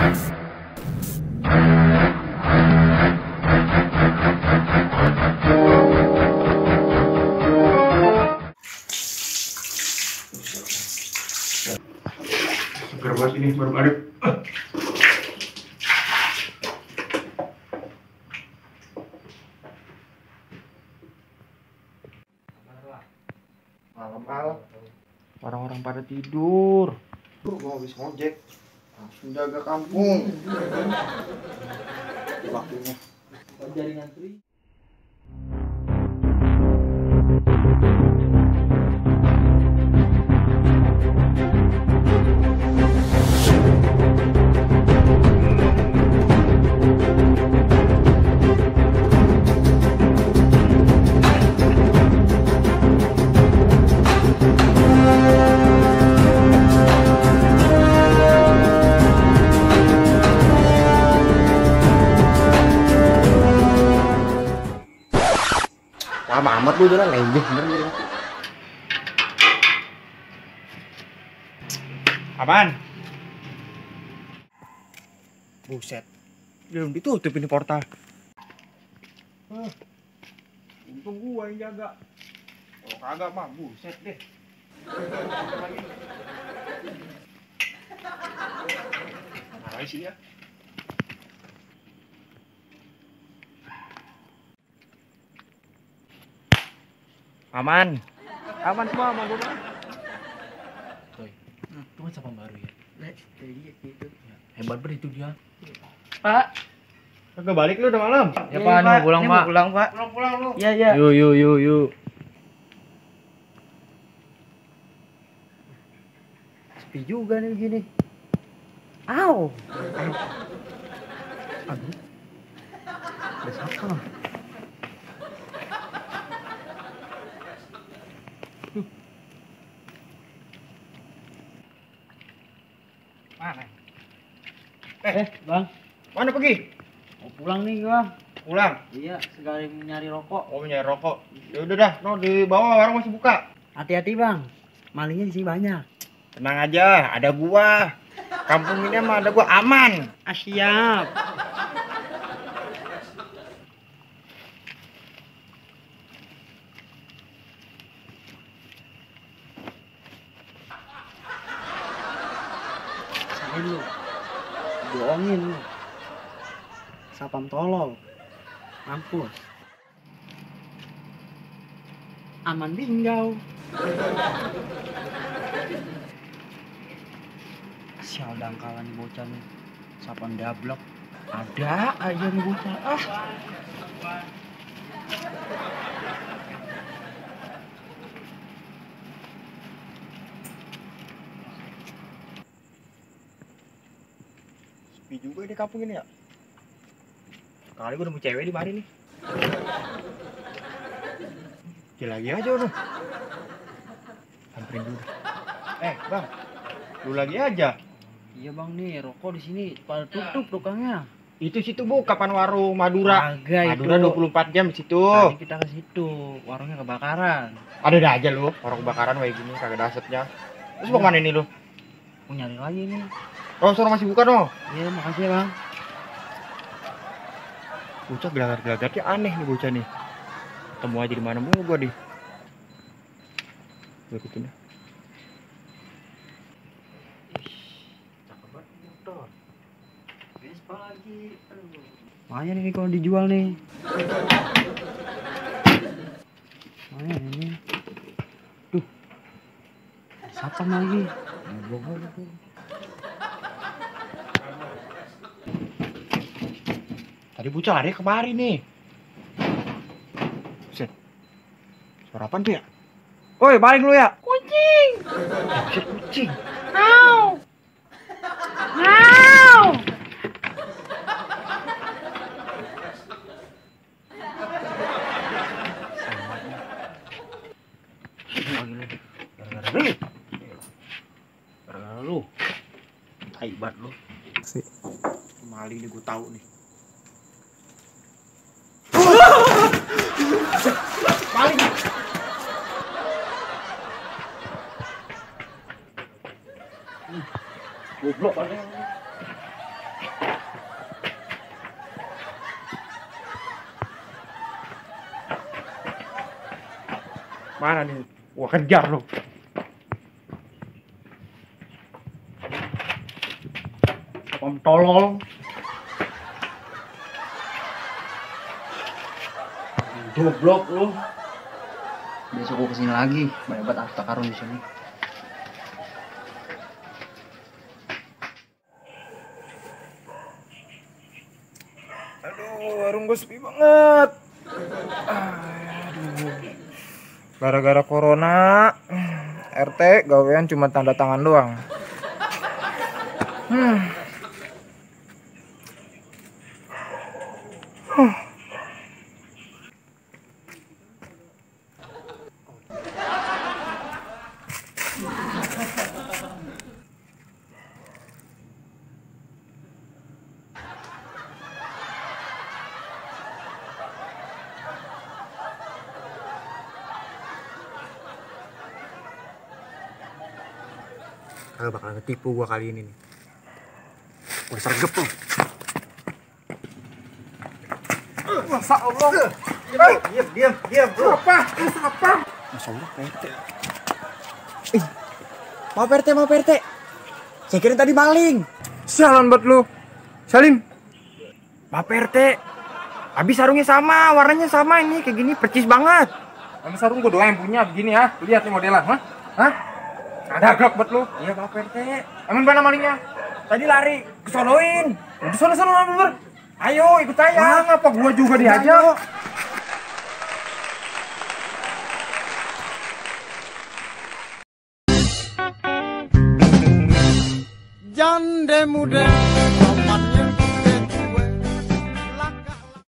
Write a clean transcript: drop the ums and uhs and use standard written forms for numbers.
Seger banget ini baru ada. Malam-malam orang-orang pada tidur. Gua habis ngojek. Langsung jaga kampung. Waktunya. Jaringan tri. Lama amat lu udah lembeh bener gitu. Apaan? Buset. Belum ditutup ini portal. Untung gua yang jaga. Kalau kagak mah buset deh. Mana sih ya? Aman semua, aman gua. Toy, itu kan siapa baru ya? Gitu. Hebat banget itu dia. Pak, Kagak balik lu udah malam. Ya Pak, mau pulang ini Pak. mau pulang Pak. Pulang lu. Iya iya. Yuk. Sepi juga nih gini. Aw. Aduh. Ada siapa? Mana? Bang, Mana pergi? mau pulang nih gua. Pulang. Iya, sekali nyari rokok. Oh, nyari rokok. Ya udah dah, no di bawah warung masih buka. Hati-hati Bang, malingnya di sini banyak. Tenang aja, ada gua. Kampung ini mah ada gua aman. Ah, siap. Sain lu. Bohongin lu. Sapam tolol. Mampus. Aman binggau. Sial dangkalan nih bocah nih. Sapam dablok. Ada aja nih bocah. Sepi juga di kampung ini ya. Kali gua nemu cewek di mari nih. Lagi aja udah. Samperin dulu. Bang. Lu lagi aja. Iya Bang nih, rokok di sini pada tutup tukangnya. Itu situ Bu, kapan warung Madura? Agak Madura itu. 24 jam di situ. Tadi kita ke situ, warungnya kebakaran. Ada aja lu, warung kebakaran kayak gini kagak ada asapnya. Terus mau kemana ini lu? Mau nyari lagi nih. Oh, suruh masih buka dong. Iya, makasih ya Bang. Bocah gelagat-gelagatnya aneh nih bocah nih. Ketemu aja di mana mulu gua di. Gua ikutin dah. Cakep banget motor. Vespa lagi. Lumayan ini kalau dijual nih. Lumayan ini. Duh. Sapam lagi. Bohong. Tadi bocah lari kemari nih. Buset. Suara apaan tuh ya? Woi, balik lu ya. Kucing. Buset, kucing. Au. Au. Gara-gara lu. Hebat lu. Mali nih gue tahu nih. Maling. Goblok banget. Mana nih? Wah, kejar lo. Om tolol. Goblok lu. Besok gua kesini lagi, banyak banget harta karun di sini. Aduh, warung gue sepi banget. Aduh. Gara-gara corona, RT gawean cuma tanda tangan doang. Kagak bakal ngetipu gua kali ini nih. Gua sergep tuh. Masa Allah. Diam. Apa? Masya Allah, PRT. Mau PRT. Saya kira tadi maling. Sialan buat lu. Salim. Pak RT. Habis sarungnya sama, warnanya sama ini kayak gini percis banget. Emang sarung gua doang yang punya begini ya. Lihat nih modelan, Hah? Ada glok buat lu. Iya, Pak RT. Emang mana malingnya? Tadi lari kesonoin. Di sono bener. Ayo ikut saya. Ngapa gua juga diajak? Jande muda aman